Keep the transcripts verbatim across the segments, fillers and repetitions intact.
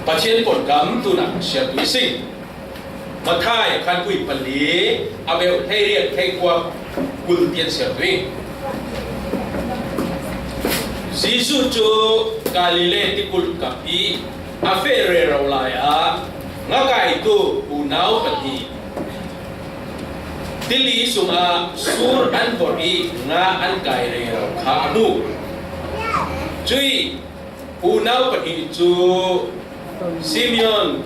Pathian pawlkam tunah siam tuih sing. Matthai khanpui pali, a beuh hleiriat hleikua kul tian siam tuih. Jesuh cu Galilee tikulh kap i a feh rero lai ah ngakaitu unau pahnih tili sungah sur an vorh i nga an kai rero kha a hmuh. Cuih unau pahnih cu Simeon,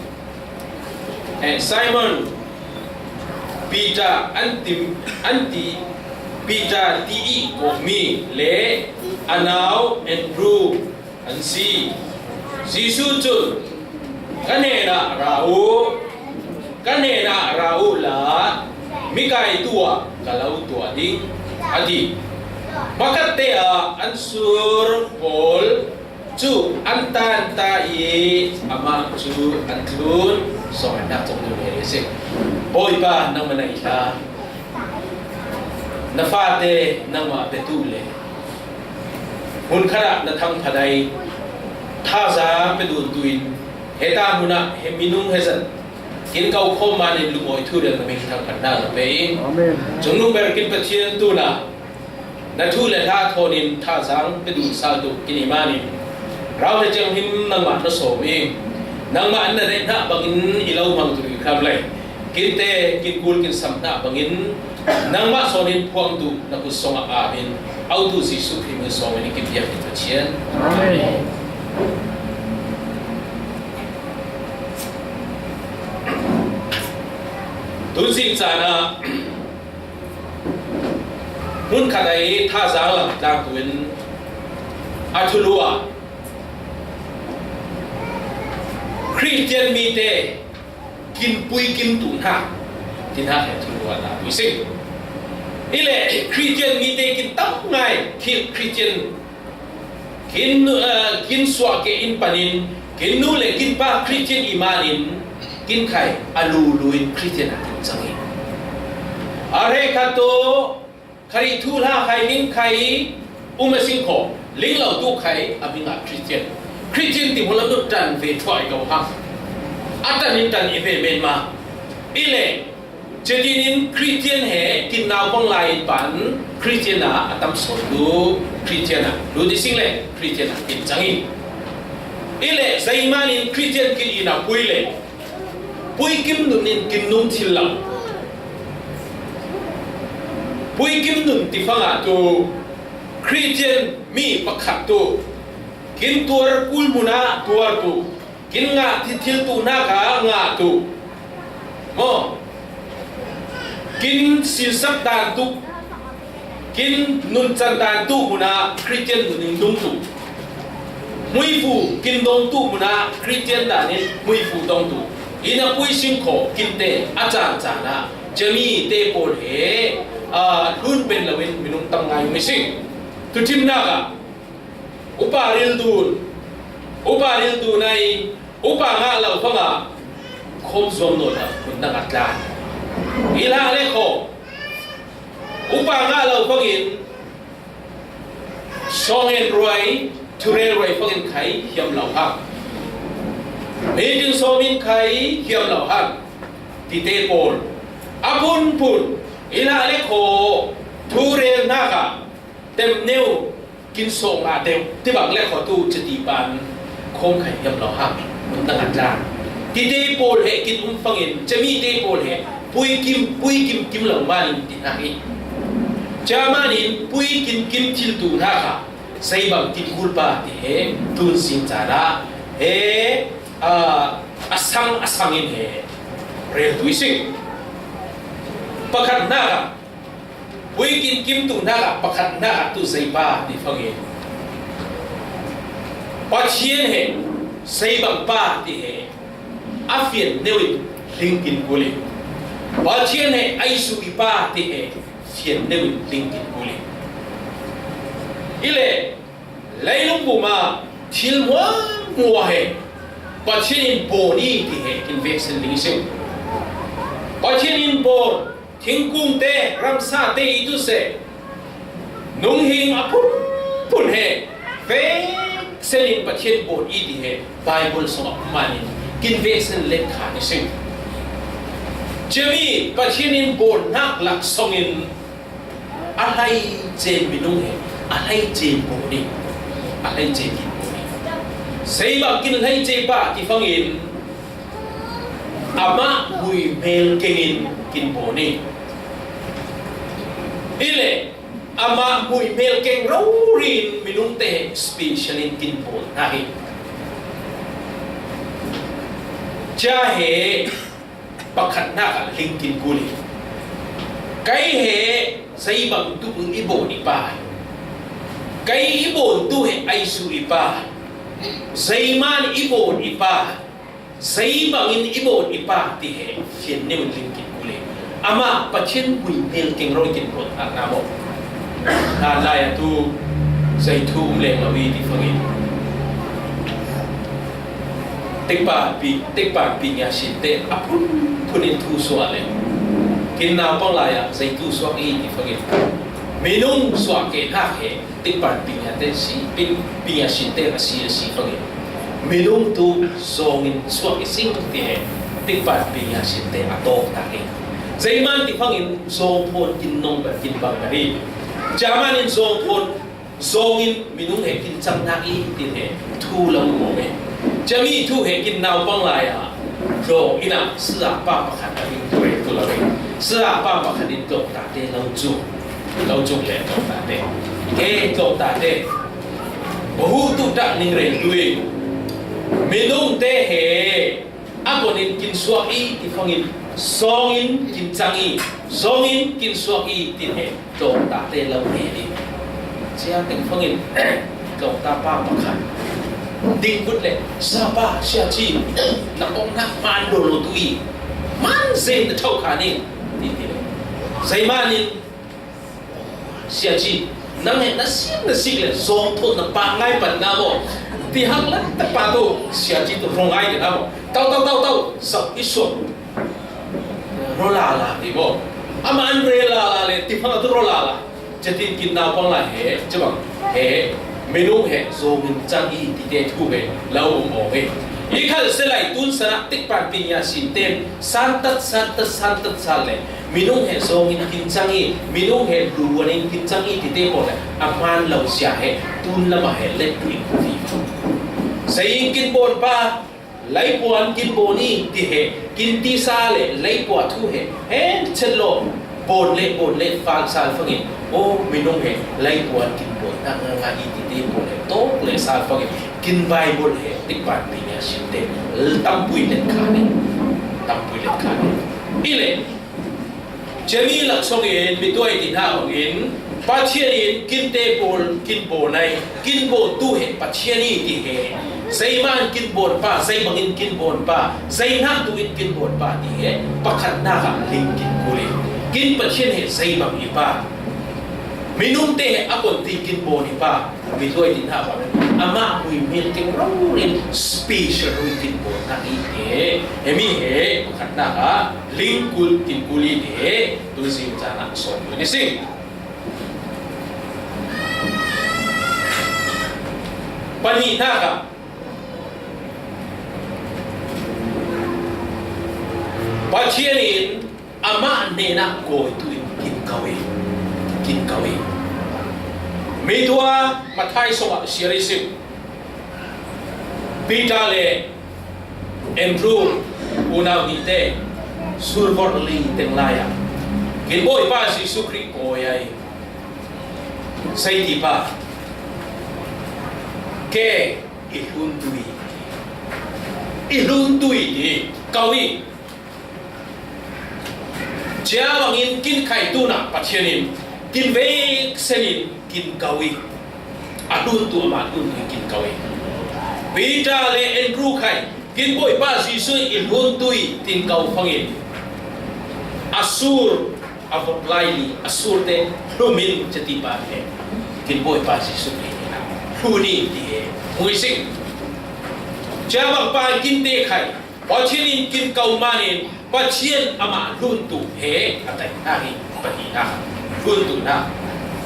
eh, Simon, Peter an ti, an ti, Peter ti i kawhmi le a nau Andrew an si. Jesuh cun, "Ka hnenah ra u, ka hnenah ra u la, mikaitu ah ka lo tuah ding," a ti. Hmakhatte ah an sur pawl cu an tan ta i amah cu an thlun. Sawmnak cawk ding a si. Bawipa, nangmah na i hla. Na fate nangmah biatu le hmunkhat ah na thangphat ai thazaang pe dun tu in heta hmun ah he minung he zat kin ko khawm man in lungawi thu rel na min thangphatnak na pe i, Amen. Cungnung ber kin Pathian tunah na thu le hla thawn in thazaang pe dun sal tu kin i man in rau he cianghim nangmah na sawm i, nangmah in na neih hna bangin i lo hmang tu i khamlei kinte kin kul kin sam hna bangin nangmah sawn in phuang tu na kut song ah aam in autu Jesuh Khrih min sawm in i kin biak in Pathian. Amen. Tunzing caan ah hmunkhat ai thazaang lam tlangtu in a thulu ah Khristian mite kin puikim tu hna ti hna he thulu ah tlangtu i si. I le Khristian mite kin tam ngai khi Khristian kin, eh, kin suah ke in panin kin nu le kin pa Khristian i man in kin khai a lulu in Khristian a kin cang i a hre khat tu kharih thuhla khai ning khai um a sing kho ling lo tu khai a mi ngah Khristian. Khristian ti hmulam tu tan ve thuah i ko hang a tan in tan i ve men ma i le Cutin in Khristian he kin naupang lai in pan Khristian ah a tam sawn tu Khristian ah lut i sing le Khristian ah kin cang i. I le zeiman in Khristian kin in a pui le puikim nun in kin nung thil lo. Puikim nun ti fang ah tu Khristian mi pakhat tu kin tuar kul hmun ah tuar tu kin ngah thil, thil tu hna kha ngah tu maw? Kin sinsak dan tu, kin nuncan dan tu hmun ah Khristian nun in dung tu. Hmuifu kin dong tu hmun ah Khristian dan in hmuifu dong tu. Inn a pui sing kho kinte a caan caan ah cami te pawl he, aa, hlun pen lo in minung tam ngai mi si. Thuthimnak ah upa ril dun, upa ril dun ai upa ngah lo fangah khawm zuam nawn ah hmun dang a tlan. I hlah le kho upa ngah lo fangin sawng en ruai, thurel ruai fangin khai hiam lo hang. Meeting sawm in khai hiam lo hang. Tite pawl a phunphun i hlah le kho thurel hna kha temneu kin sawh ngah deuh tibang le kho tu citi pan khawm khai hiam lo hang hmun dang a tlan. Tite pawl he kin um fangin cami te pawl he puikim, puikim kim lo man in ti hna hi. Ca man in puikim kim thil tu hna kha zeibang kin kul pa ti he tun sin caan ah he, aa, a sang a sang in he rel tu i si. Pakhat hna kha Puikim kim tu hna ah pakhat hna ah tu zei pa ti fangin Pathian he zeibang pa ti he a fian neu in hling kin kul i Pathian he aisu i pa ti he fian neu in hling kin kul i i le leilung pum ah thil hmuahhmuah he Pathian in bawn i ti he kin veksen ding i si. Pathian in bawn thingkung te, ramsa te i tu seh, nunghing a phunphun he vek Senin Pathian bawl i ti he Bible sungah manin kin veksen let kha ni sing. Cemi Pathian in bawl nak lak songin a hlai cen minung he a hlai cen bawl ni, a hlai cen kin bawl ni. Sei bang kin hlai cen pa ti fangin amah muimel kengin kin bawl ni. Ile amah muimel keng rori in minungte he special in kin bawl na hi. Cia he pakhatnak ah ling kin kul hi. Kei he zei bang tu i bawl i pa hi. Kei i bawl tu he ai su i pa hi. Zeiman i bawl i pa hi. Zei bangin i bawl i pa ti he fian neu in ling kin kul hi. Amah Pathian muimel keng rori kin bawl na na maw? Na lai a tu zei thu um leng lo i ti fangin tekpan pi tekpan pi nia sinte a phun phun in thu suah le kin naupang lai a zei thu suak i ti fangin minung suak ke hnak he tikpan ping a te si, ping, ping a si te a si, a si fangin minung tu zongin suak i sing ti he tikpan ping a si te a tawk ta hi. Zeiman ti fangin zong thawn kin nong bang kin bang bang hi. Caman in zong thawn zongin minung he kin cang na i ti he thu lo mo me. Cami thu he kin naupang lai a zong ina sila pa pakhat a ring tu e tu lo e. Sila pa pakhat in tawk ta te lo cu. Lo cung le tlawngtate. Ke tlawngtate. Bahu tu dah ning rel dui. Minung te he a konin kin suak i ti fangin zongin kin cang i zongin kin suak i ti he tlawngtate lo he i. Cia teng fangin tlawngta pa pakhat ding kut le sa pa sia ci na kong nak man do lo tu i man zen na thau kha ni ti ti le. Zeimanin Siaci, nang he na sim na sik le zong tho na pa ngai pan na mo. Ti hang la ta pa tu siaci tu rong ai na mo. Tau tau tau tau zau i suak. Ro la la ti mo. Ama an re la la le ti hang tu ro la la. Cetin kin na pang la he cebang he. Minung he zong in cang i ti te thu he lau um ong he. I khal se lai tun sana tik pan pin ya sin ten san tat san tat san tat san le. Minung he zong in kin cang i, minung he luan in kin cang i ti te pawl le a hmaan lo sia he tun lama he let tu in ku fi. Zei in kin bawn pa, laipuan kin bawn i ti he kin ti sa le laipua thu he he chet lo bawn le bawn le fal sal fangin o minung he laipuan kin bawn na nga nga i ti te pawl le tawk le sal fangin kin Bible he tik pan pi nia sin te tampui let kha ne, tampui let kha ne. I le Cemi laksawng in mituai tinha bangin Pathian in kinte pawl kin bawn ai, kin bawn tu he Pathian i ti he. Zeiman kin bawn pa, zeibangin kin bawn pa, zeihnak tu in kin bawn pa ti he. Pakhatnak ah ling kin kul i. Kin Pathian he zeibang i pa. Minung te he a kon ti kin bawn i pa. Mituai tinha bangin amah muimil kin rori in special rori kin bawn na i ti he. Hemi he pakhatnak ah Ling kul, kin kul i ti he, tu zing caan ah sawm tu ni sing. Pahnihnak ah Pathian in amah hnenah kawitu in kin ko i, kin ko i. Mi tua Matthai sungah siar i sing. Peter le Andrew unau hnihte survorh li teng lai-ah, kin Bawipa Jesuh Khrih kawi ai, seitipa, ke i hlun tui, i hlun tui ti ko i. Cia bangin kin khai tunah Pathian in kin vek senin kin ko i. A hlun tu amah hlun tu kin ko i. Peter le Andrew khai kin Bawipa Jesuh i hlun tui tin ko fangin a sur a vok lai li a sur te hlumin cetipa he kin Bawipa Jesuh i hlun i ti he muising. Cia bangpa kin te khai Pathian in kin ko manin Pathian amah hluntu he a tai hna hi. Pahnih hna hluntu hna.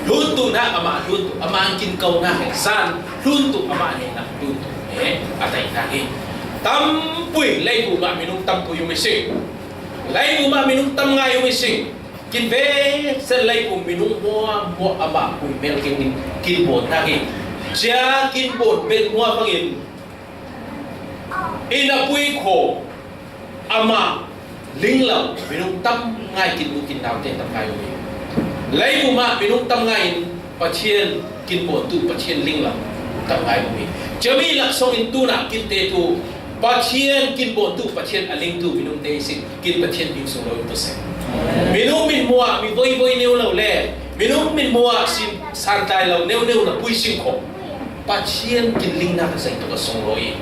Hluntuhna amah hluntuh, amah kin kohna he zan hluntuh, amah hnenah hluntuh he a daihna hi. Tampui, leivum ah minung tampui um hi sing. Leivum ah minung tam ngai um hi sing. Kin ve sen leivum minung hmuahhmuah amah hui mel keng in kin bawn hna hi. Cia kin bawn bek hnuah fangin inn a pui kho amah ling lo minung tam ngai, kin u kin naute tam ngai um hi. Leivum ah minung tam ngai in Pathian kin bawntu Pathian ling lo tam ngai um hi. Cami laksawng in tunah kinte tu Pathian kin bawntu Pathian a lingtu minungte hi sing. Kin Pathian ding sung lo in tu seng. Minung min hmuah mi voivoi neu lo le minung min hmuah sin santlai lo neu neu na pui sing kho. Pathian kin lingnak zeitluk a sunglawi.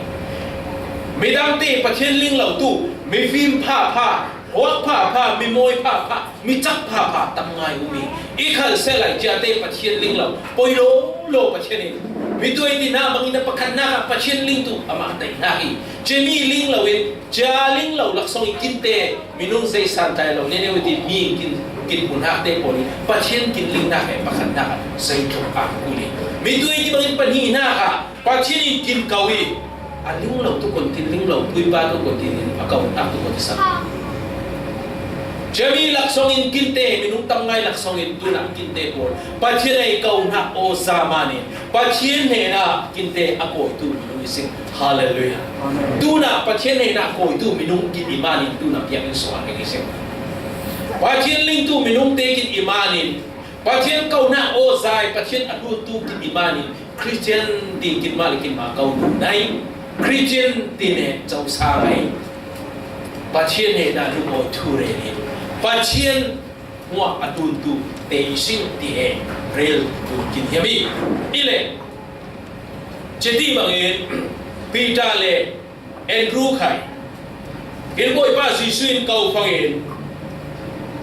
Midangte Pathian ling lo tu, mifim phapha, huak phapha, mimawi phapha, micak phapha tam ngai um hi. I khal seh lai ciate Pathian ling lo, poi lo lo Pathian in. Mituai tina bangin a pakhatnak ah Pathian ling tu amah daihnak hi. Cimi ling lo in, cia ling lo laksawng in kinte minung zei santlai lo nene uti mi kin kin hun hakte pawl in Pathian kin lingnak he pakhatnak ah zeitluk a kul hi. Mituai ti bangin pahnihnak ah Pathian in kin ko hi. A ling lo tu kon tin, ling lo puipa tu kon tin in a kohnak tu kon ti sak. Cami laksawng in kinte minung tam ngai laksawng in tunah kinte pawl Pathian ei kohnak aw zaman in Pathian hnenah kinte a kawitu minung hi sing. Halleluiah. Tunah Pathian hnenah kawitu minung kin i manin tunah biakinn sungah ring i sing. Pathian lingtu minungte kin i manin Pathian kohnak aw zai Pathian a hluntu kin i manin Khristian ding kin mah le kin mah ko nai. Khristian ding he cosa ngai. Pathian hnenah lungawi thu rel in Pathian hmuah a hluntu te i sing ti he rel tu kin hiam i le. Citi bangin Peter le Andrew khai kin Bawipa Jesuh in ko fangin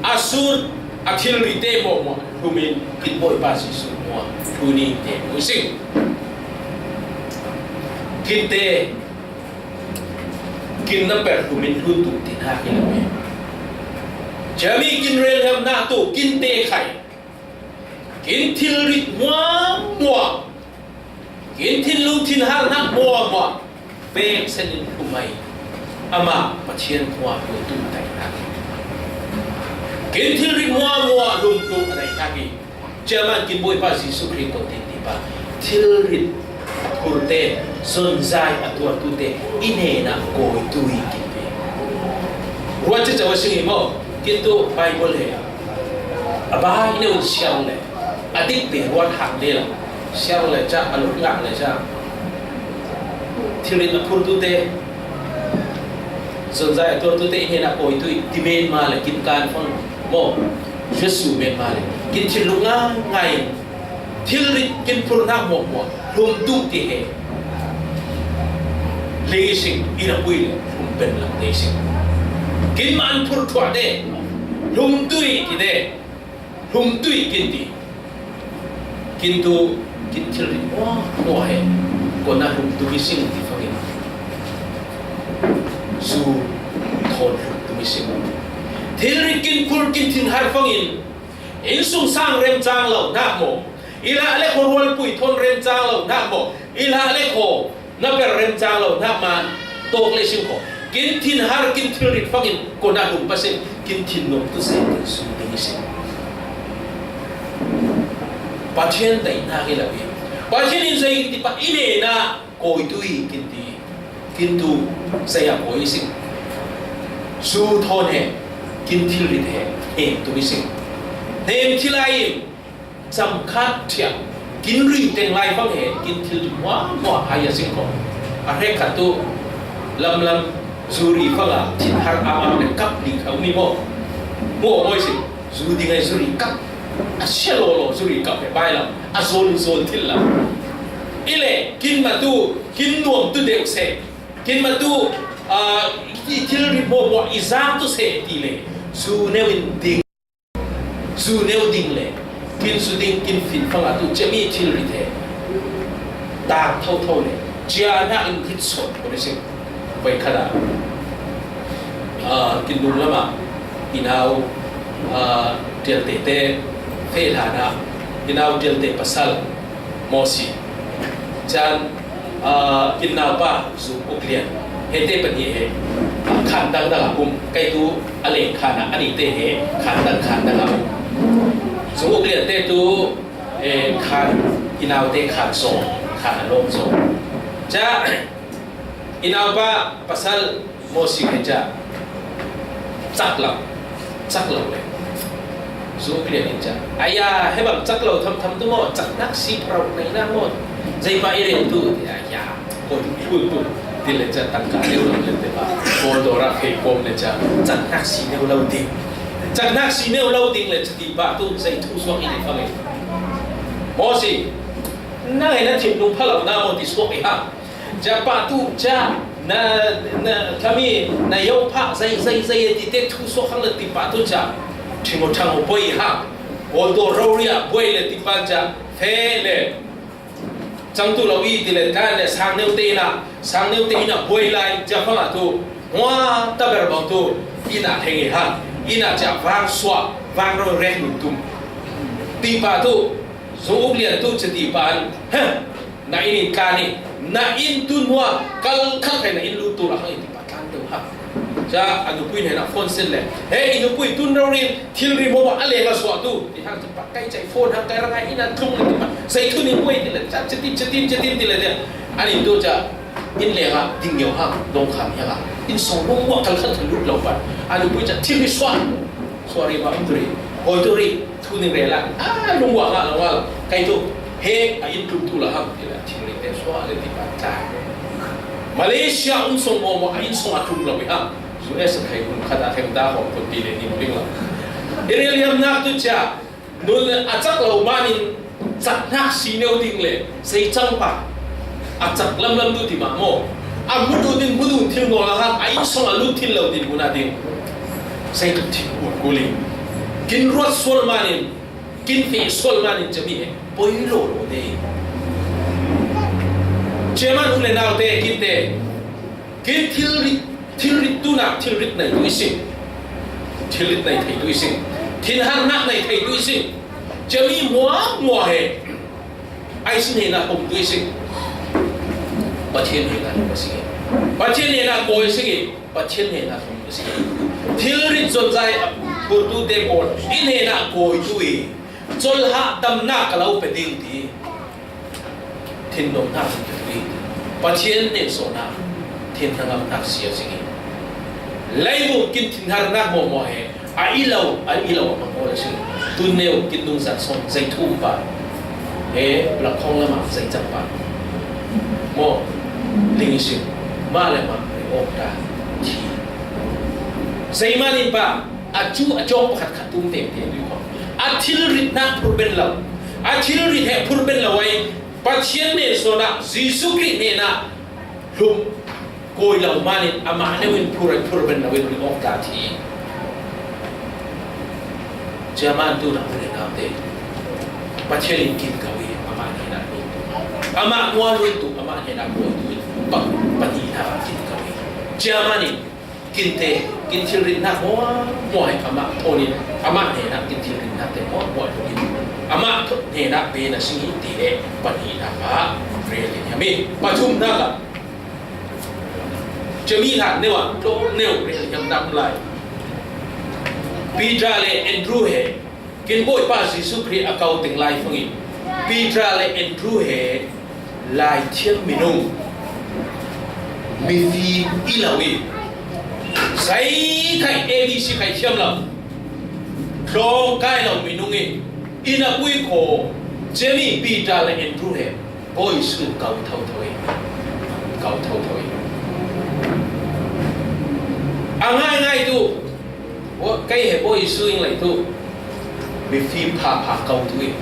a sur a thilri te mawhmawh hlumin kin Bawipa Jesuh hmuah thu ni te mu sing. Kinte kin na per hlumin hlun tu tin ha hi lo. Cami kin rel hiam na tu kinte khai kin thilrit muangmuang, kin thinlung thinharnak muangmuang pek senin hlumai amah Pathian hmuah hluntu daihnak hi. Kin thilrit muangmuang hlumtu a daihnak hi. Ciaman kin Bawipa Jesuh Khrih ko tin tipa thilrit a phurte, zonzai a tuartute i hnenah kawitui kin pe. Ruat ciacaw a sing hi maw? Kin tu Bible he a bai neu siang le a dikte ruat hang le la siang le ca a luk ngak le ca thilrit a phurtute, zonzai a tuartute i hnenah kawitui ti men ma le kin kan fang maw? Jesuh men ma le kin thinlung ngai ngai in thilrit kin phurnak muakmuak hlumtu ti he lei sing i na pui le hlum pen lang lei sing. Kin man phur thuah de hlumtui ti de hlumtui kin ti. Kin tu kin thilrit muakmuak he kona hlumtu mi sing ti fangin zu thawn hlumtu mi sing. Thilrit kin phur kin thinhar fangin innsungsang remcang lo nak maw? I lah le khaw rualpui thawn remcang lo nak maw? I lah le khaw na per remcang lo nak man tawk le sing khaw. Kin thinhar kin thilrit fangin kona hlum pasin kin thinnuam tu se kin sum ding i sing. Pathian daihnak i lo i Pathian in zei ti pa i hnenah kawitui kin ti. Kin tu saya kawi i sing. Zu thawn he kin thilrit he hnem tu i sing. Hnem thilai in camkhat thiah kin ri teng lai fang he kin thil muahmuah hai a sing ko. A hrek khat tu lamlam zuri fang a thinhar a mang le kap li kha umi maw? Maw maw i sing. Zu ding ai zuri kap a sia law law zuri kap he bai lam a zawn zawn thil lam. I le kin ma tu kin nuam tu deuh se. Kin ma tu thilrit muahmuah i zang tu se ti le zu neu in ding. Zu neu ding le kin zu ding kin fin fang a tu cemi thilrit he tang thotho le cia nak in rit sawt ko le sing. Pai khat a kin lung lamah i nau tial tete feh hlan ah I nau Dilte pasal Mosi. Cun, aa, i naupa Zu Uk Lian. Hete pahnih he khan dangdang a um. Kei tu a leng khan ah, a nite he khan dang khan dang a um. Zu Uk Lian te tu, eh, khan i naute khan zaw, khan a lawm zaw. Ca, i naupa pasal Mosi he ca cak lo, cak lo le. Zu Uk Lian in ca, aya, he bang cak lo thamtham tu maw, cak nak si pharau nei na maw. Zei pa i rel tu, aya, ko tu, tu, tu. Ti le ca tangka leu lo le te pa. Ko do ra kei kom le ca, cak nak si neu lo ding. Cak nak si neu lo ding le ca ti pa tu, zei thu suak i ni fa ngei. Mosi, nang he na thim nung pha lo na maw ti suak i ha. Ca pa tu ca, na, na, kami, na yau pa, zei, zei, zei, ti te thu suak hang le ti pa tu ca. Thimo thang boi ha. Ol do rau ria boi le ti pa ca. Fe le. Cang tu lo i ti le ta le sang neu te na, sang neu te na boi lai ca fa tu. Hua ta ber bang tu. I na theng i ha. I na ca vang sua, vang rau reng tum. Ti pa tu. Zu Uk Lian tu ca ti pa an. Ha. Na inn in tla ni, na inn tun hua kal khat khai na inn lut tu la hang i ti pa tlan deuh ha. Ca a nupui hnenah phone sen le, he i nupui tun rori thilri maw a leng a suah tu, ti hang cu pa kai cai phone hang kai rangai inn a tlung le ti pa, zei thun in buai ti le, ca, ca tin, ca tin, ca tin ti le ti. An in tu ca, inn leng ah ding nio hang, dong kham hiang ah, inn song lung muak kal khat lut lo pa. A nupui ca thilri suah, suah ri ma um tu ri, hoi tu ri, thu ning rel ah, a lung muak ngah lo ngah lo, kai tu, he a inn tlung tu la hang ti le, thilri te suah le ti pa tla. Malaysia um song maw maw a inn song a tlung lo i ha. U S a khai hun khat a thleng ta hawng kun ti le ning ding lo. I rel hiam nak tu cia, nun a cak lo manin cak hnak si neu ding le zei cang pa a cak lamlam tu ti mah maw? A hmu tu din hmu dun thil nawl a hak a inn song a lut thil lo din hmu na ding zei tuk thil kun kul in kin ruat sual manin kin feh sual manin cami he poi lo lo de. Chairman u le nau te kin te kin thilrit, thilrit tu nak thilrit nei tu i si. Thilrit nei thei tu i si. Thinharnak nei thei tu i si. Cami mua mua he ai si hnenah um tu i si. Pathian hnenah um a si. Pathian hnenah kawi a si. Pathian hnenah um a si. Thilrit zonzai a phurtu te pawl i hnenah kawi tu i colhah damnak ka lo pe ding ti. Thinlung hna kan pek rih. Pathian nehsawhnak thinhar hna si a si. Leivung kin thinharnak hmuahhmuah he a i lo, a i lo a hmang awla si. Tun neu kin nungzat sawm zei thum pa he lakhawng lamah zei cang pa maw ling i si. Mah le mah rei awk ta thi. Zeiman in pa a cu a cawng pakhat khat tum tengte a duh kho. A thilrit hna phurben lo. A thilrit he phurben lo ai. Pathian nehsawhnak Jesuh Khrih hnenah hlum kawi lo manin amah neu in phur ai phurben lo in ring awk ta thi. Cia man tu nak rin naute Pathian in kin ko i amah hnenah lut tu. Amah hnuah lut tu, amah hnenah lut tu in pang pahnih hna kin ko i. Cia man in Kinte, kin thilritnak hmuahhmuah he amah thawn in, amah hnenah kin thilritnak te hmuahhmuah tluk in, amah hnenah pe na si ti he pahnihnak ah rel in hiam i pathumnak ah cami hlan neu ah tlawm neu rel hiam na um lai. Peter le Andrew he Kin Bawipa Jesuh Khrih a ko teng lai fangin Peter le Andrew he Lai Thiang minung mifim i lo i zei khai A B C khai thiam lo tlawng kai lo minung i inn a pui kho cemi Peter le Andrew he Bawi Jesuh ko thotho i ko thotho i a ngaingai tu Kei he Bawi Jesuh in lei tu mifim phapha ko tu i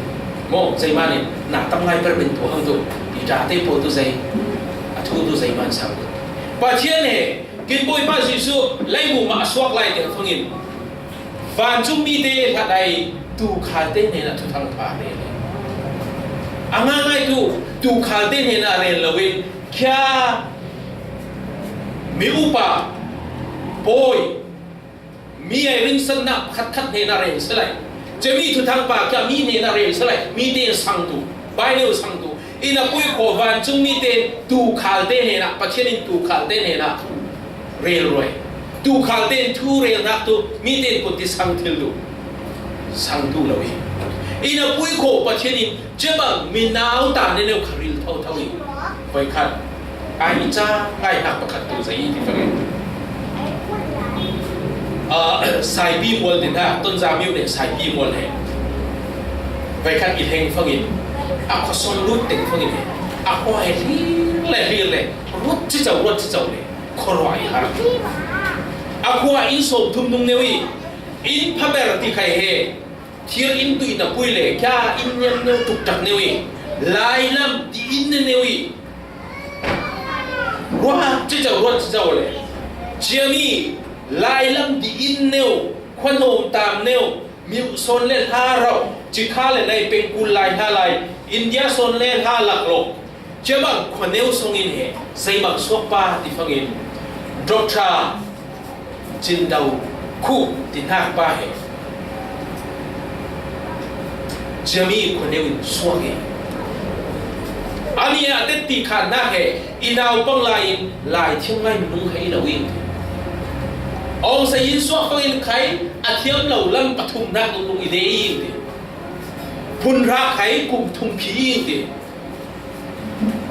maw zeiman in na tam ngai per min tu hang tu Peter te pawl tu zei a thu tu zeiman sang tu Pathian he kin Bawipa Jesuh leibung mah a suak lai tiang fangin vancung mi te hlat ai tu khal te hnenah thuthang pha te le a ngaingai tu tu khal te hnenah rel lo in khia mi upa Bawi mi ai rinsannak khatkhat hnenah rel si lai. Cemi thuthang pa kia mi hnenah rel sa lai, mite in sang tu, Bible sang tu. Inn a pui khawh vancung mite in tuukhalte hnenah, Pathian in tuukhalte hnenah rel ruai. Tuukhalte in thu rel nak tu, mite in kut ti sang thil tu, sang tu lo hi. Inn a pui khawh Pathian in cebang mi nau ta ne neu kha ril tho tho hi. Voi khat ai i ca ngai hnak pakhat tu zai i ti fangin. Ah, Saipi mual tin ha, Tonzang miu ne Saipi mual he. Voi khat i hleng fangin, a khuasawng lut teng fangin he. A khua he hlir le hlir le, ruat cicau, ruat cicau le, khuaruah i har. A khua inn sawm thum nung neu i, inn phaber ti khai he. Thir inn tuih na pui le, kia inn niam neu tuktak neu i, lailam ti inn ne neu i, ruat cicau, ruat cicau le. Ciami, lailam ti inn neu, khuanawm tam neu, miu sawn le hla rau, cikha le nai pengkul lai hla lai, India sawn le hla lak lo. Ciabang khuaneu songin he, zeibang suakpa ti fangin, Doctor Cindau Khu ti hnak pa he. Ciami khuaneu in suak he. Ani a tetti khan hnak he, i naupang lai in lai thiam ngai minung he i lo in. Awng sa in suak fangin khai, a thiam lo lam pathum hnak nung i de in. Phun hrak hai kum thum phi in.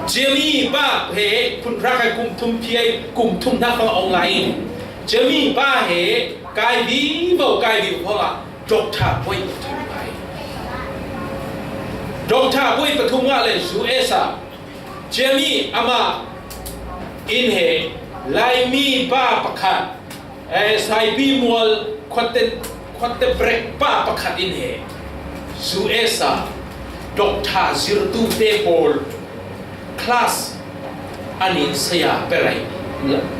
Ciami pa he phun hrak hai kum thum phi ai kum thum hnak fang awng lai in. Ciami pa he kai vivo, kai vivo la Doctor Boi pathum lai. Doctor Boi pathum ngah le U S a. Ciami ama in he Laimi pa pakhat. Eh, Saipi mual khuate, khuate brek pa pakhat in he. U S a Doctor zirtu te pawl class an in saya perai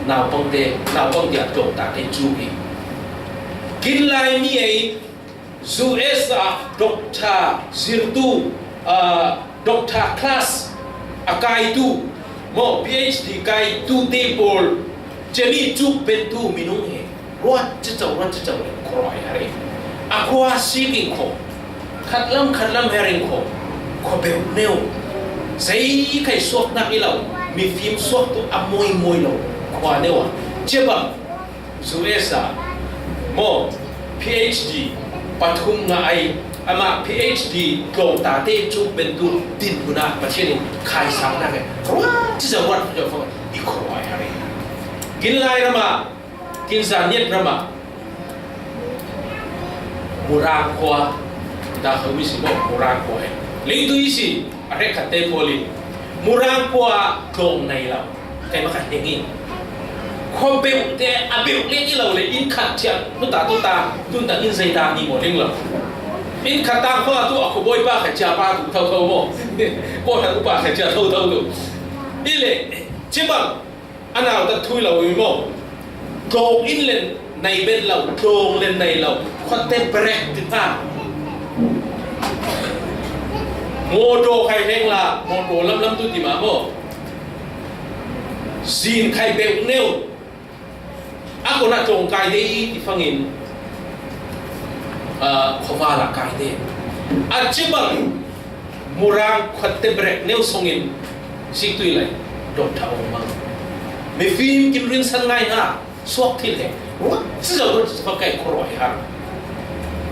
naupang te, naupang dia doctor te cu hi. Kin Laimi ei U S a Doctor zirtu, ah, Doctor class a kaitu, maw, P H D kaitu te pawl, ciami cuk bentu minung he, ruat cicau, ruat cicau le, khuaruah i har hi. A khua sik in kho, khatlam, khatlam her in kho, khua beuh neu, zei khai suak nak i lo, mifim suak tu a mawi mawi lo, khua neu a, ciabang, U S a, maw, P H D pathum ngah ai, amah P H D tlawngta te cuk bentu dinhmun ah Pathian in khaisak nak e. Ruat cizang ruat cizang fang i khuaruah i har hi. Kin Lai ram ah, kin Zaniat ram ah, Murang khua, dah kho mi si maw, Murang khua he. Leitu i si, a hrekkhat te pawl in Murang khua tlawng nei lo. Keimah ka heng in. Khua beuh te a beuh leng i lo le inn khat ciah, tuta, tuta, tunta inn zei ta ni maw leng lo. Inn khat tang fang a tu a khuabawi pa khat cia pa tu tho tho maw. Kaw khat upa khat cia tho tho tu. I le, cibang, a nau ta thui lo i maw. Tlawng inn len nei bet lo, tlawng len nei lo. Khuate brek ti ta. Mawtaw khai leng la, mawtaw lamlam tu ti ma maw. Zin khai beuh neu. A kona tlawng kai de i ti fangin, ah, khuaval ah kai de. A cibang Murang khuate brek neu songin siktui lai, Doctor Aung Mang. Mifim kin rinsan ngai hna, suak thil he. Ruat cizang ruat cizang kai khuaruah i har.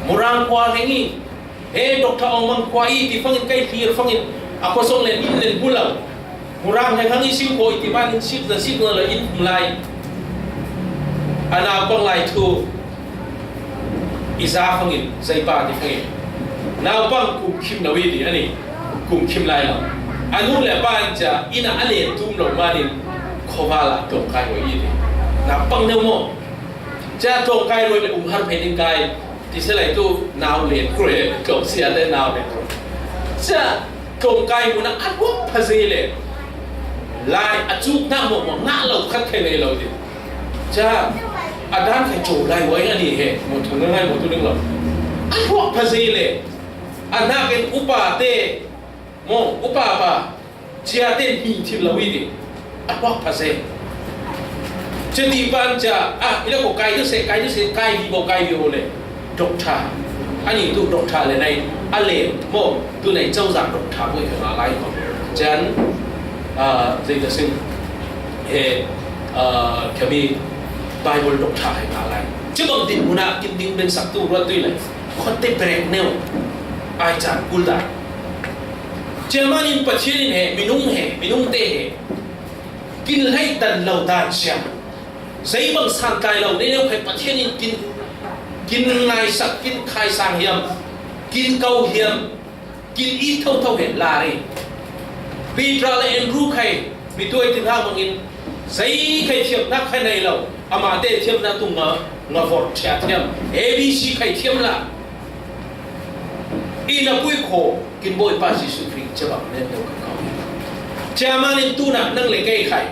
Murang khua leng i, he Doctor Aung Mang khua i ti fangin kai thlir fangin a khuasawng len inn len bu lo. Murang hleng hang i sing khawh i ti man in sik na sik na lo in um lai. A naupang lai thu i za fangin, zaipa ti fangin. Naupang kum khim lo i ti ani, kum khim lai lo. A nu le pa in cia inn ah a len tum lo man in khuaval ah tlawng kai ruai i ti. Naupang neu maw? Cia tlawng kai ruai le um har phen in kai. Ti si lai tu nau len kruai, tlawng sia te nau len kruai. Cia tlawng kai mun ah a ruak pha zei le. Lai a cuk hna maw maw ngah lo khat thei ngei lo ti. Cia a dan khai co lai wai ani he, maw tu ngai maw tu ning lo. A ruak pha zei le. A hnak in upa te, maw, upa pa, cia te hmi thim lo i ti. A ruak pha zei. Cia ti pan cia, ah, i la ko kai tu se, kai tu se, kai vivo, kai vivo le. Doctor. Ani tu doctor le nai a le mo tu nai chau za doctor mo ka lai ko. Jan, ah, zei da sing he, ah, kami Bible doctor hai ka lai. Chabang din muna kin ding ben sak tu ruat tu lai. Khote break neu. Ai chan kul da. Chairman in Pathian in he, minung he, minung te he. Kin lai tan lau dan siam. Zei bang san tai lau, nei neu khai Pathian in kin, kin ngai sak, kin khai sang hiam, kin kau hiam, kin i thau thau hen la rei. Peter le Andrew khai, mi tuai tin ha bangin, zei khai thiam nak khai nei lau, ama te thiam na tung nga, nga vor chia thiam, A B C khai thiam la. I na pui kho, kin boi pa Jesu Khrist chabang nen dau ka kau. Chairman in tu na nang le kei khai.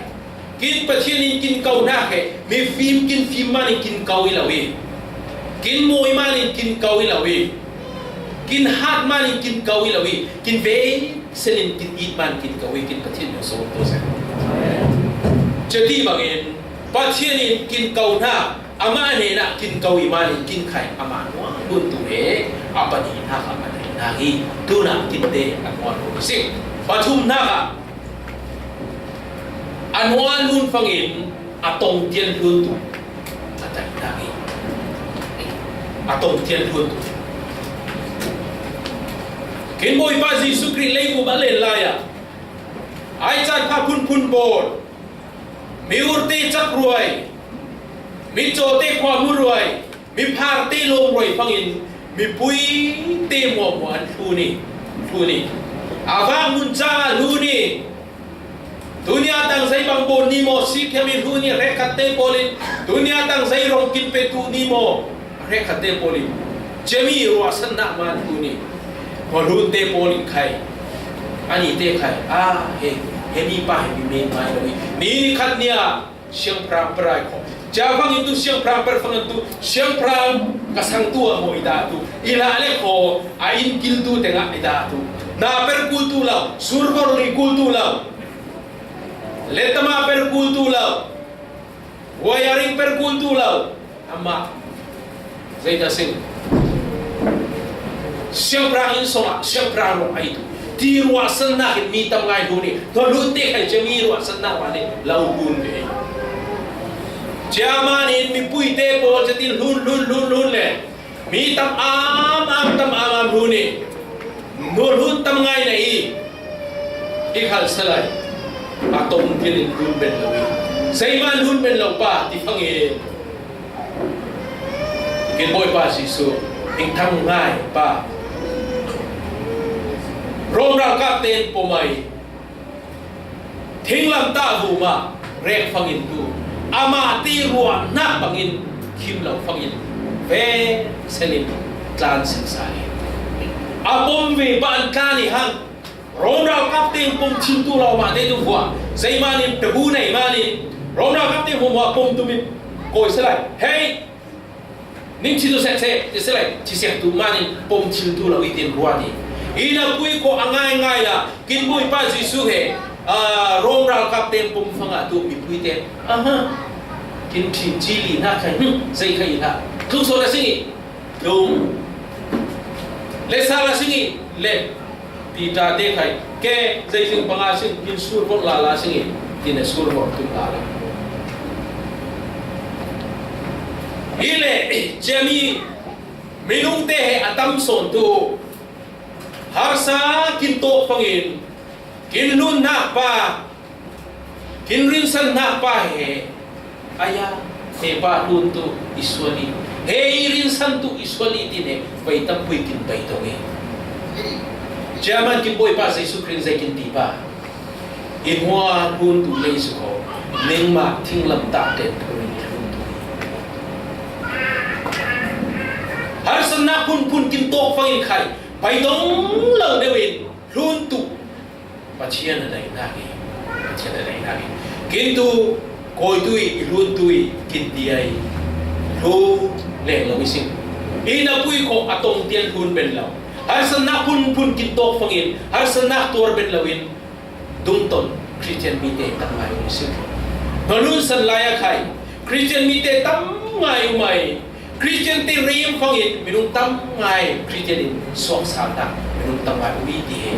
Kin Pathian in kin kau na khe, mi fim kin fim man in kin kau i lau i. Kin moi man in kin kau i lau i. Kin hat man in kin kau i lau i. Kin ve sen in kin it man kin kau i, kin Pathian in so to sen. Chati bangin, Pathian in kin kau na, ama ne na kin kau i man in kin khai, ama nuang bun tu he, apa ni na ka man na hi, tu na kin te a nuang bun si. Pathum na ka, a nuang lun fangin, a tong tian lun tu. A tai na hi. A tong tian lun tu. Kin boi pa Jesu Khrist lei ku ba len lai a. Ai chan pha phun phun bol. Mi urte chak ruai, mi chote khua mu ruai, mi pharte lom ruai fangin, mi puite muah muah an thu ni, thu ni. A vang mun cha thu ni. Tunia tang zei bang bo ni mo si khe mi thu ni, rekhat te polin. Tunia tang zei rong kin pe tu ni mo. Rekhat te polin. Chemi ruah san nak man tu ni. Ko lun te polin khai. Ani te khai. A, he, he mi pa he mi me mai lo ni. Ni ni khat nia. Siang prang perai ko. Cha fang itu siang prang per fang itu. Siang prang kasang tu amo ida tu. Ila le ko a in kil tu tenga ida tu. Na per kul tu lau. Survor li kul tu lau. Letama per kul tu lau. Wiring per kul tu lau. Ama. Zei ta sing. Siang prang in song a, siang prang rong ai tu. Ti ruah san nak in mi tam ngai hun ni. Tua lun te khai che mi ruah san nak wa ni. Lau hun ni. Chairman in mi puite po che ti lun, lun, lun, lun le. Mi tam am, am, tam am, am hun ni. Nul hun tam ngai na i. I khal salai. A tong tian in lun ben lo i. Zei man lun ben lo pa, ti fang i. Kin boi pa Jesu. Ing thang ngai pa. Rom rau kap ten po mai. Thinglam ta vu ma. Rek fang in tu. Ama ti ruah nak bang in. Khim lo fang in. Ve sen in. Tlan sen sa in. A pom ve ban tlan i hang. Rom rau kap teng pom thil tu lau ma te tu vua. Zei man in, tabu nei man in. Rom rau kap teng pom vua pom tu min. Koi se lai. Hei! Ning chi tu sek sek, chi se lai, chi sek tu man in, pom thil tu lau i tin rua ni. I na pui ko a ngai ngai la, kin bui pa Jesu he, a, Rom rau kap teng pom fang a tu mi pui te. Aha. Kin thin chi li na khai, hmm, zei khai la. Tung so la singi. Tung. Le sa la singi, le. Peter te khai, ke, zei sing panga sing, kin sur bok la la sing i, kin e sur bok tu la la. Hi le, chemi, minung te he a tam son tu, harsa kin tok fangin, kin lun nak pa, kin rinsan nak pa he, aya, he pa lun tu i sual i. He i rinsan tu i sual i tin he, pai tam pui kin pai tong e. Chairman kin boi pa Jesu Khrist zei kin ti pa. I hua lun tu lei su ko. Neng ma thing lam ta ten tu i lun tu. Harsan nak pun pun kin tok fangin khai. Pai tong lau deuh in lun tu. Pathian a daihnak hi, Pathian a daihnak hi. Kin tu, kawi tu i, i hlun tu i, kin ti ai. Hlu leng lo i sing. I na pui khawh a tong tian hlun ben lo. Harsatnak phunphun kin tawk fangin, harsatnak tuar ben lo in, dungton Khristian mite tam ngai um i sing. Ka hlun san lai a khai, Khristian mite tam ngai um ai. Khristiante rem fangin minung tam ngai Khristian in suaksalna minung tam ngai um hi ti hi.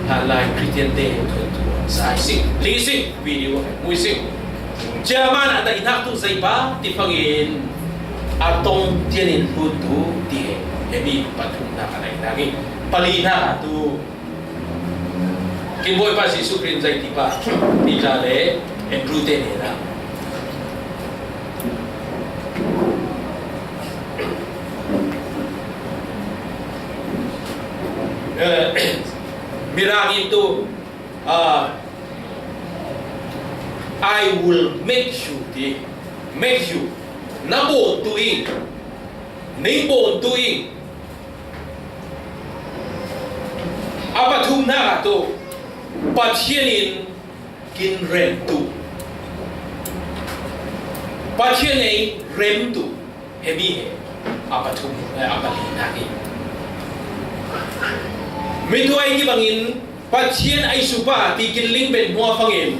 Hlanlai Khristiante thuanthu sa i sing, li sing, video mu i sing. Chairman a daihnak tu zeipa ti fangin a tong tianin hluntu ti hi. Hemi pathumnak a daihnak hi. Palinak a tu Kin Bawipa Jesuh Khrih in zeitipa Peter le Andrew te hnenah, eh, Mirang in tu, ah, "I will make you," ti, "make you," na bawntu i, ning bawntu i, a pathumnak ah tu Pathian in kin remtu, Pathian ei remtu, hemi he a pathum, eh, a palinak hi. Mitu ai ki bangin Pathian ai supa ti kin ling ben hnuah fangin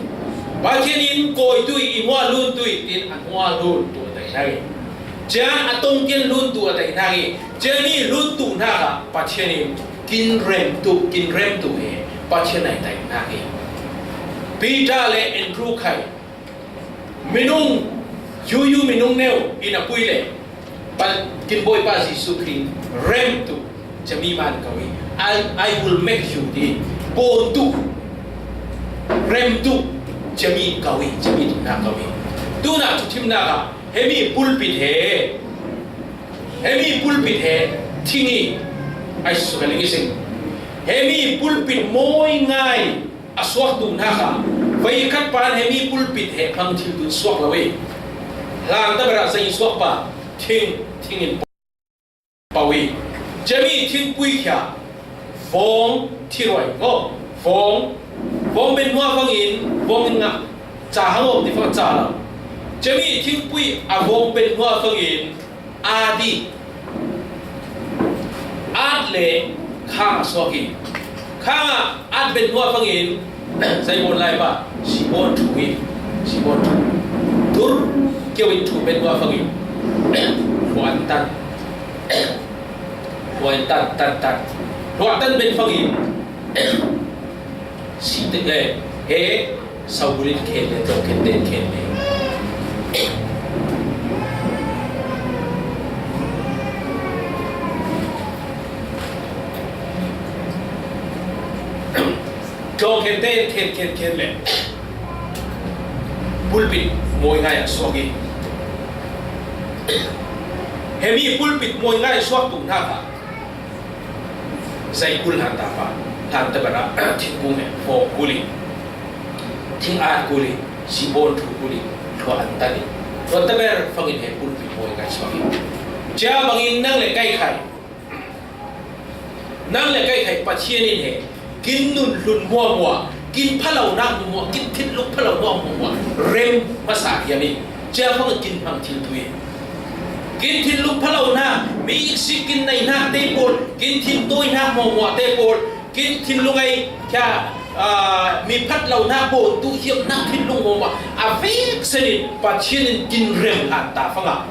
Pathian in kawitu i, i hnuah luntu i tin a hnuah luntu a daihnak hi. Cian a tongtian luntu a daihnak hi. Cian i luntu hnakah Pathian in kin remtu, kin remtu hi. Pathian ai daihnak hi. Peter le Andrew khai minung, yuyu minung neu in a pui le, Kin Bawipa Jesuh Khrih remtu, ciami man ko i, "I, I will make you," ti, bawntu, remtu, ciami ko i, ciami tu na ko i. Tuna tu thimnak ah, hemi pulpit he, hemi pulpit he, thing i, ai su ka ling i sing. Hemi pulpit mawi ngai a suaktu hnakah, veikhat pan hemi pulpit he hmang thil tun suak lo i, hlan ta berah zei suak pa, thing, thing in pau i, ciami thingpui khia, vawng thiruai, oh, vawng, vawng ben hnuah fangin, vawng in ngah, ca hang om ti fang ca lo. Ciami thingpui a vawng ben hnuah fangin, at i, at le khang a suak i, khang ah at ben hnuah fangin, zei bawn lai pa, sibawn thu i, sibawn thu. Tur keu in thu ben hnuah fangin, hluan tan, hluan tan, tan, tan. Hluan tan ben fangin, si te le, he, Saulin khen le, tlawng khen ten khen le. Tlawng khen ten khen, khen, khen le. Pulpit mawi ngai a suak i. Hemi pulpit mawi ngai a suak tu hnakah, zei kul hlan ta pa, hlan ta berah, thingkung he, fawng kul i, thing at kul i, sibawn thu kul i, hluan tan i, hluan ta ber fangin he pulpit mawi ngai suak i. Cia bangin nang le kai khai, nang le kai khai Pathian in he kin nun hlun hmuahhmuah, kin phalonak hmuahhmuah, kin thinlung phalonak hmuahhmuah rem hmasa hiam i, cia fangin kin hmang thil tu i, kin thinlung phalonak, mi iksik kin neihnak te pawl, kin thin tawinak hmuahhmuah te pawl, kin thinlung ei khia, aa, mi phatlonak bawntu hiamnak thinlung hmuahhmuah a veksen in Pathian in kin rem hlan ta fangah,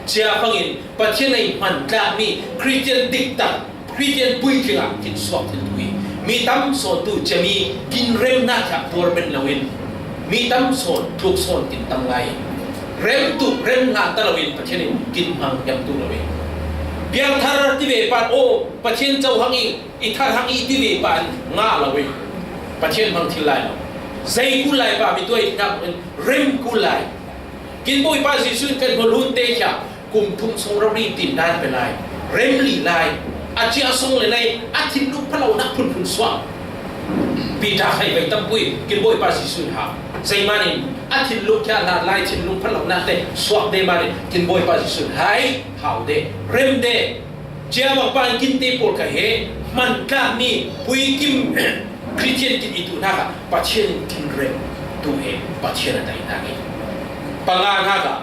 cia fangin Pathian ei hman tlakmi Khristian diktak, Khristian puitling ah kin suak thil tu i, mi tam sawn tu ciami kin remnak khia tuar ben loin, mi tam sawn, tluk sawn kin tam lai. Rem tu, rem hlan ta loin Pathian in kin hmang hiam tu loin. Piangthar ti ve pan, aw, Pathian co hang i, i thar hang i ti ve pan ngah loin, Pathian hmang thil lai lo. Zei kul lai pa mi tuai nak rem kul lai. Kin Bawipa Jesuh in kan hmualhun te khia kum thum sung rori tin dan pe lai, rem li lai, a cia sung le nai, a thinlung phalonak phunphun suak. Peter khai vei tampui, kin Bawipa Jesuh in hau. Zei manin, a thinlung khia hlan lai, thinlung phalonak te suak te manin, kin Bawipa Jesuh in hai, hau te, rem te. Cia bang pan kin te pawl ka he, hman tlakmi, puikim, Khristian kin i tu hnakah, Pathian in kin rem tu he, Pathian a daihnak hi. Panga hnakah,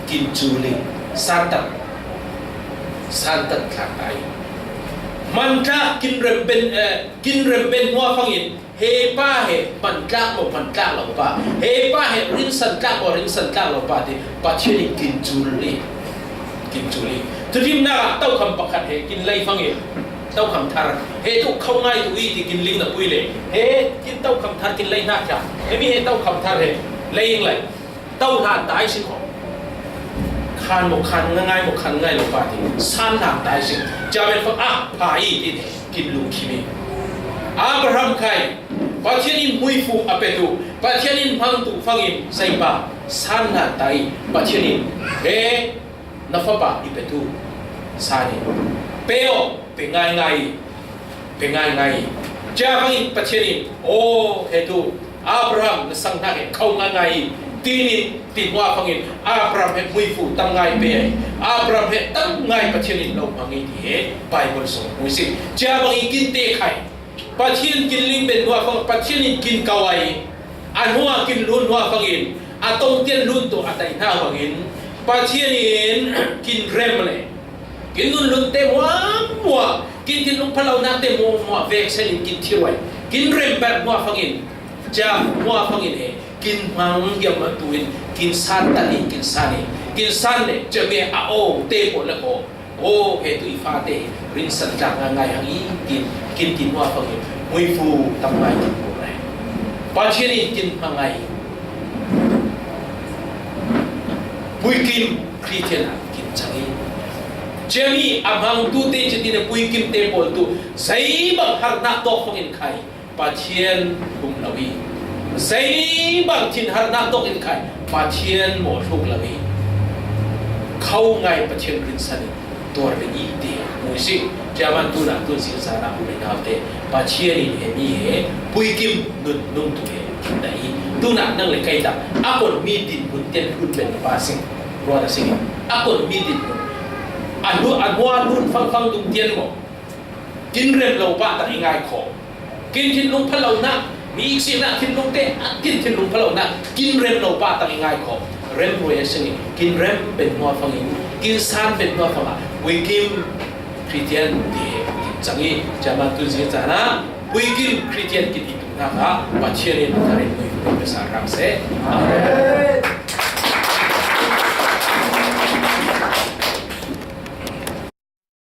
kin cu li, santat, santat thlak ai. Hman tlak kin rem ben, eh, kin rem ben hnuah fangin, he pa he hman tlak lo, hman tlak lo pa. He pa he rinsan tlak aw, rinsan tlak lo pa ti Pathian in kin cul hi. Kin cul hi. Thuthimnak ah tokham pakhat he kin lei fangin, tokham thar he tu kho ngai tu i ti kin ling na pui le, he kin tokham thar kin lei hnak kha, he mi he tokham thar he lei ing lei. To hlan tai sing kho. Khan mo khan ngai mo khan ngai lo pa ti san hlan tai sing. Jamin fak ah pha i ti kin lungkhim i. Abraham khai Pathian in hmuifu a petu, Pathian in hmangtu fangin saipa san hlan tai. Pathian in he na fapa i petu san in pe aw, pe ngai ngai, pe ngai ngai. Cia fangin Pathian in aw he tu Abraham na sang hna he kho ngai ngai i, tinin ti hnuah fangin Abraham he hmuifu tam ngai pe ai. Abraham he tam ngai Pathian in lo hmang i ti he Bible sung hmui si. Cia fangin kin te khai. Pathian kin ling pen hnuah fang Pathian in kin kau ai. A hnuah kin lun hnuah fangin a tongtian lun tu a tai hna fangin Pathian in kin rem le kin nun lun te muamua, kin thinlung phalonak te muamua vek sen in kin thil ai. Kin rem ber hnuah fangin, cia hnuah fangin he kin hmang hiam tu in kin san tan in kin san in kin san le cia me a aw te ko le ko. Aw, he tu i fate rinsan tlak ngai ngai hang i kin, kin tin hua fangin hmuifu tam ngai kin ko lai. Pathian in kin hmangai. Puikim Khristian ah kin cang i. Ciami a hmang tu te citin a puikim te pawl tu zeibang harnak tawk fangin khai. Pathian um lo i, zeibang thinharnak tawk in khai Pathian mawh hluk lo i, kho ngai Pathian rinsan in tuar ding i ti hmu si. Ciaman tunah tun si zan ah um i naute Pathian in he mi he puikim nunung tu he kin dah i, tunah nang le kei dah a kon mi din hun tian hun pen pa sing ruat a sing a kon mi din hun a nu a nua nun fangfang tung tian maw? Kin rem lo pah tak i ngai khawh. Kin thinlung phalonak, mi iksiknak thinlung te, a kin thinlung phalonak, kin rem lo pah tak i ngai khawh. Rem ruai a sing i, kin rem pen hnuah fangin, kin san pen hnuah fangah, puikim Khristian ti he kin cang i, ciaman tun zing caan ah, puikim Khristian kin i tuk hna kha, Pathian in a rin nui pen pesa ram seh. Amen.